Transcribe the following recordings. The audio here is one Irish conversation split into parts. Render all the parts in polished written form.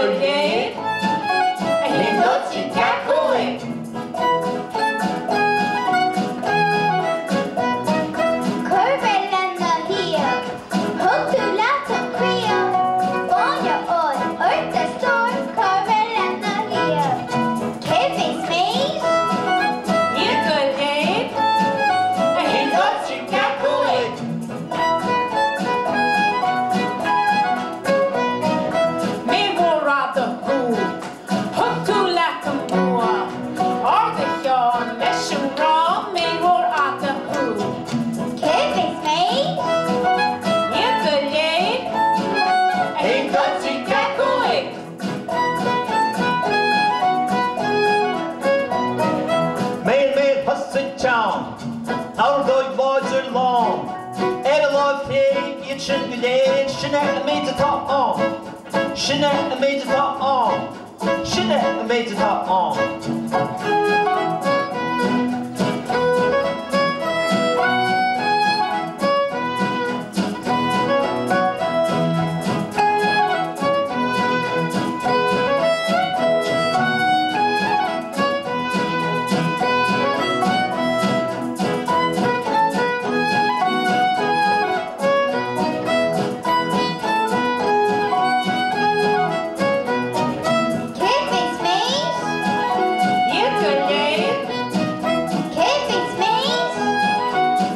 go léir. 1, 2, 3, 4, 5. Cuir mé lena thaobh. Thug tú leat an chraobh. Fáinne óir ort a stór. Cuir mé lena thaobh. Cé bhéas méid? Iad go léir. 1, 2, 3, 4, 5. Méar mhór fhada thú. Thug tú leat an bua. Ard a cheann leis an ngrá, méar mhór fhada thú. Cé bhéas méid? Iad go léir. 1, 2, 3, 4, 5. Méar, méar, thusa teann. Ordóg láidir lán. Ar a láimh chlé iad sin go léir, sin é an méid atá ann. Sin é an méid atá ann. Sin é an méid atá ann. Cé bhéas méid? Iad go léir. Cé bhéas méid?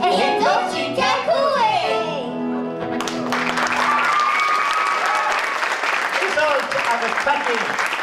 1, 2, 3, 4, 5. Iseult agus Becky.